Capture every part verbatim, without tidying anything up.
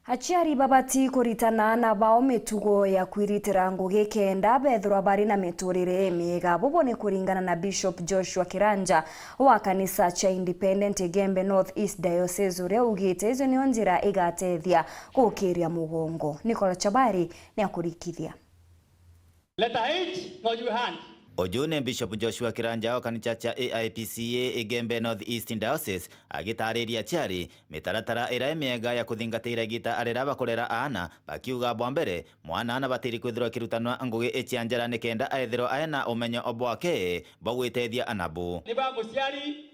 Aciari babati kuritana aana bao mitugo ya kwiritira ngugi kenda bethirwa bari na miturire imiega. Bubu ni kuringana na Bishop Joshua Kiranja wa kanisa cha Independent Igembe North East Diocese, uria ugite icio nio njira igatethia gukiria mugongo. Nicola Chabari ni akurikithia. Letter H, no you hand. Uju ni Bishop Joshua Kiranja wa kanisa cha A I P C A Igembe North East Diocese agitariria aciari mitaratara iria imiega ya kuthingatira igita riria bakurera aana, bakiuga bwa mbere, mwana nabatiri kwithirwa akirutanwa ngugi icia njara nikenda aithirwa aina umenyo bwake bwa gwitethia anabu. Ni ba muciari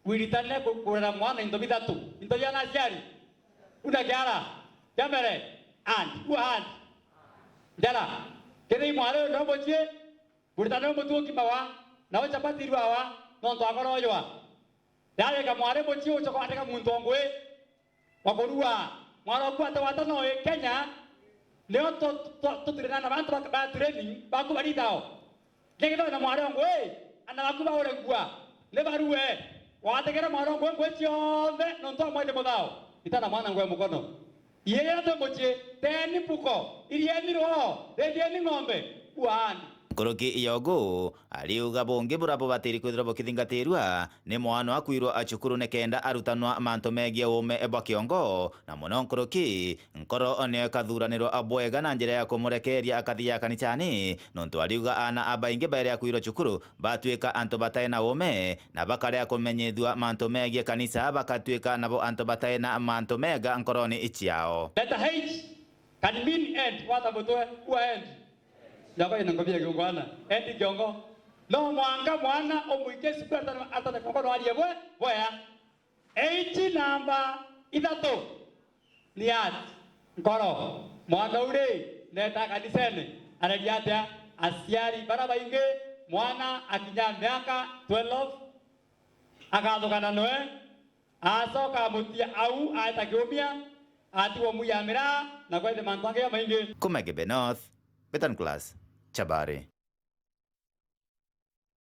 wiritane ku-, kurera mwana into bithatu. Into bia na aciari. Una kiara. Kia mbere, hand. Ua hand. Njara. Kethira i mwari uyu no mucii, buritane umutu ukimawa, na uchapati irwawa, nontu akoro ujwa. Yarika mwari mucii ucoka wandika muntu o ngui wa kurua. Mwari oku ate wata no i Kenya, nio tu-, tu-, tutirina na bantu ba, ba training, baku barithao. Kethira na mwari o ngui, ana baku baure ngua, ni barue. Wategere mwari o ngui ngui cionthe, nontu amwe ni muthao. Itana mwana ngui mukono. Iyeya twe mucii, teeni mbuko, irieni rwoo, rithieni ng'ombe, kuaani. Nkuruki ya ugu, ariuga bungi buria bubatiri kwithirwa bukithingatirua ni mwana akwirwa a cukuru nikenda arutanwa mantu megie uume bwa kiongo, na mono nkuruki, nkoro nio ikathuranirwa bwega na njira ya kumurekeria akathia kanisani, nontu ariuga aana abaingi bairi akwirwa cukuru batwika antu batai na uume, na bakarea kumenyithua mantu megie kanisa, bakatwika nabo antu batai na mantu mega nkoroni ciao. Letter H can mean end. Wata mutwe, ua end. Yako ina ngobia kiungwana. End kiongo. No mwanka mwana umwike cukuru atane, atane kiongo no arie bwe, bwea. H namba ithatu. Ni at nkoro. Mwana uri neta kanisene. Areria atia? Aciari bara baingi, mwana akinya miaka twelve, akathukana noe, acoka amutia au, aeta kiumia, atigwo mui ya miraa, na kwaithi mantu angi jamaingi. Kuma Igembe North, Betan Class, Chabari.